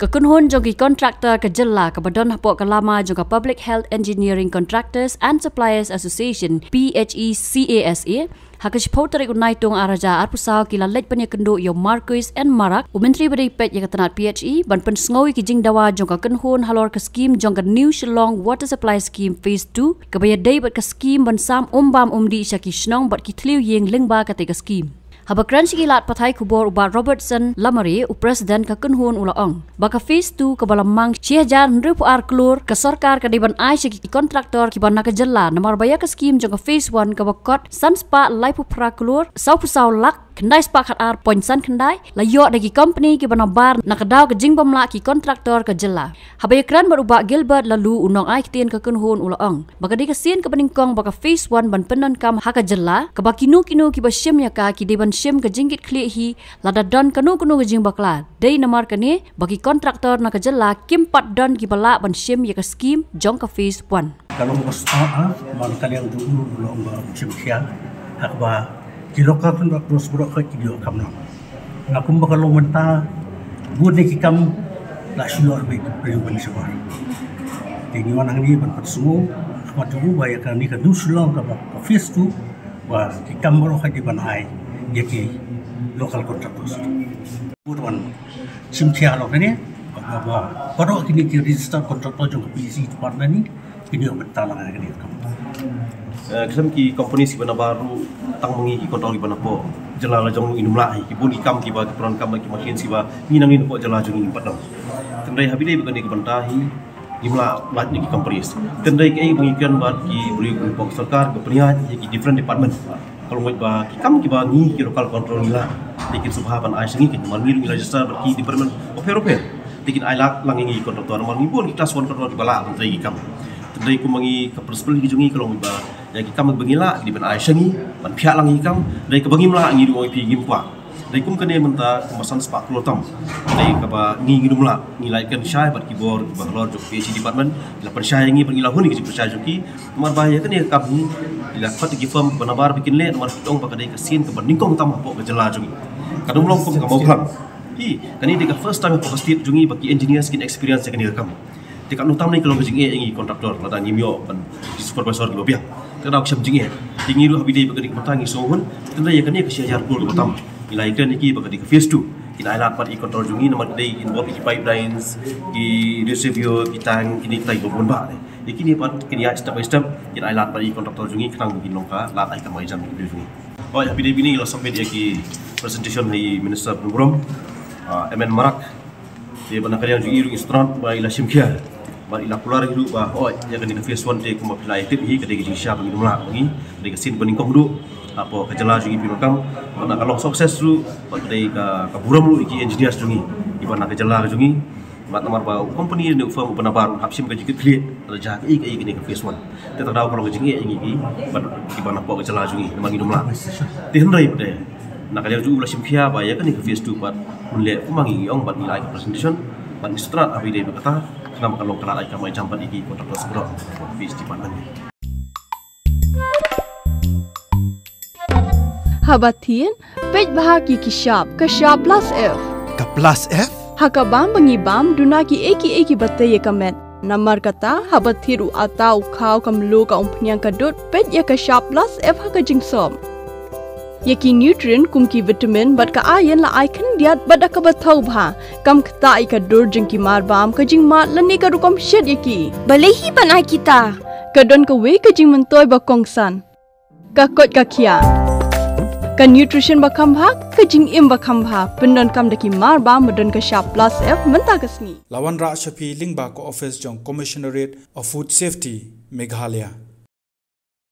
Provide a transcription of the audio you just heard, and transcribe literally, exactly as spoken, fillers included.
Ka kynhun jong ki contractor ka jylla kaba don hapoh ka lama jong ka Public Health Engineering Contractors and Suppliers Association, P H E C A S A, ha ka shiphew tarik u Naitung ar hajar arphew saw ki la leit ban ïakynduh ïa u Marcuise N Marak, u Myntri ba dei peit ïa ka tnat P H E, ban pynsngew ïa ki jingdawa jong ka kynhun halor ka skim jong ka New Shillong Water Supply Scheme Phase two, kaba ïadei bad ka skim ban sam um bam um dih sha ki shnong bad ki thliew ïing lyngba kata ka skim. Haba kren sha ki lad pathai khubor u Bah Robertson Lamare, u President ka kynhun, u la ong ba ka Phase two kaba la mang shi hajar hynriewphew ar klur ka sorkar ka dei ban ai sha ki contractor kiba na ka jylla, namar ba ïa ka skim jong ka Phase one kaba kot san spah laiphew phra klur sawphew saw lak khyndai spah khatar point san khyndai la ïoh da ki company kiba nabar na ka daw ka jingbymlah ki contractor ka jylla. Haba ïakren bad u Bah Gilbert Laloo, u nongai ktien ka kynhun, u la ong ba ka dei ka sien kaba nyngkong ba ka Phase one ban pyndonkam ha ka jylla, kaba kino kino kiba shim ïa ka ki dei ban shim ka jingkitkhlieh hi lada don kano kano ka jingbakla. Dei namar kane ba ki contractor na ka jylla kim pat don kiba lah ban shim ïa ka skim jong ka Phase one. Ka long ba start, ha, man ka liang jong u, u long ba shim khia, ha kaba ki local contractors baroh ki dei kam long. Nga kumba ka long mynta, bun ne ki kam la shu ïoh beit briew ban shuwa. Te ngi wan hangne ban pynsngew ha khmat jong u ba ïa kane ka New Shillong kaba ka Phase two, ba ki kam baroh ki dei ban ai ïa ki local contractors. Bun wan shim khia long kane, ba, ba, ba, baroh kine ki registered contractor jong ka P H E department ni, kine ïoh bynta lang ha kane ka kam. Eh, khlem ki companies kiba nabar ruh, tang ma ngi ki contractor kiba napoh jylla la jong ngi ym lah hi, ki bun ki kam kiba ki pyndonkam ki machines kiba ngi na ngi napoh jylla jong ngi pat dang. Tynrai haba ïadei bad kane ka bynta hi, ngim lah lait na ki companies. Tynrai kaei ba ngi kren bad ki briew kiba napoh sorkar, kiba pynïaid ïa ki different department. Ka long ba ki kam kiba ngi ki local contractor ngi lah, te kin sngewbha ban ai sha ngi, kin, namar ngi ruh ngi register bad ki department bapher bapher. Te kin ai lad lang ïa ngi contractor, namar ngi bun ki class one contractor kiba lah ban trei ki kam. Tynrai kumba ngi, ka principle hi jong ngi ka long ba ïa ki kam ba ngi lah ki dei ban ai sha ngi ban phiah lang ïa ki kam. Tynrai kaba ngim lah ngi ruh ngi phi ngim kwah. Tynrai kum kane mynta kumba san spah klur tam, tynrai kaba ngi ngin ym lah, ngi la ïakren shai bad ki bor kiba halor jong P H E department, ki la pynshai ïa ngi bad ngi la hun ïa ki jingpynshai jong ki. Namar ba ïa kane ka kam hi, ki la khot ïa ki firm ba nabar ba kin leh, namar ki ong ba ka dei ka sien kaba nyngkong tam hapoh ka jylla jong ngi. Ka dang long kum ka Mawphlang. Hi, kane dei ka first time hapoh ka state jong ngi ba ki engineers kin experience ïa kane ka kam. Te katno tam ne ka long ka jingeh ïa ngi contractor, lada ngim ïoh ban, ki supervisor kiba biang. Te ka dei ka shem jingeh. Te ngi ruh haba ïadei bad kane ka bynta ngi sngew hun, tynrai ïa kane ka shi hajar klur kaba tam, ngi la ïakren ïa ki ba ka dei ka Phase two, kin ai lad pat ïa ki contractor jong ngi, namar ki dei involve ïa ki pipelines, ki reservoir, ki tank, kine kita kiba bun bah. Ïa kine pat kin ïaid step by step, kin ai lad pat ïa ki contractor jong ngi khnang ba kin long ka lad ai kam ai jam ïa ki briew jong ngi. Hooid, haba ïadei bad kine ngi la submit ïa ki presentation ha i Minister ba burom, ah, M N Marak. Te bad na ka liang jong i ruh ngi sngewthuh ba i la shim khia bad i la kular hi ruh ba, hooid, ïa kane ka Phase one te kumba phi la ïatip hi, ka dei ka jingshisha ba ngin ym lah, ba ngi, ka dei ka sien ba nyngkong ruh hapoh ka jylla jong ngi phi ruh kam. Bad na ka long success ruh, bad ka dei ka, ka burom ruh ïa ki engineers jong ngi kiba na ka jylla jong ngi. Bad namar ba u company ne u firm uba nabar un hap shim ka jingkitkhlieh, lada jia kaei kaei kane ka Phase one. Te ka dei ka long ka jingeh ïa ngi ki, bad kiba napoh ka jylla jong ngi, namar ngin ym lah. Te hynrei pat, na ka liang jong u la shim khia ba ïa kane ka Phase two pat un leh kumba ngi ong, bad ngi la ai ka presentation, bad ngi sngewthuh haba ïadei bad kata, khnang ba kan long ka lad ai kam ai jam bad ïa ki contractors baroh, P H E department. Haba thied, peit bha ïa ki shap, ka shap plus F. Ka plus F? Ha ka bam ba ngi bam, duna kiei kiei kiba tei ïa ka met. Namar kata, haba thied u atta, u khaw, ka mluh, ka umphniang, ka dud, peit ïa ka shap plus F ha ka jingsop. Ïa ki nutrient kum ki vitamin bad ka iron la ai khyndiat bad da kaba thaw bha. Kam ktah ïa ka dur jong ki mar bam, ka jingmad lane ka rukom shet ïa ki. Balei hi ban ai kita? Ka don kawei ka jingmyntoi ba kongsan. Ka koit ka khiah. Ka nutrition ba kham bha, ka jingim ba kham bha. Pyndonkam da ki mar bam ba don ka shap plus F mynta ka sngi. La wanrah sha phi lyngba ka office jong Commissionerate of Food Safety, Meghalaya.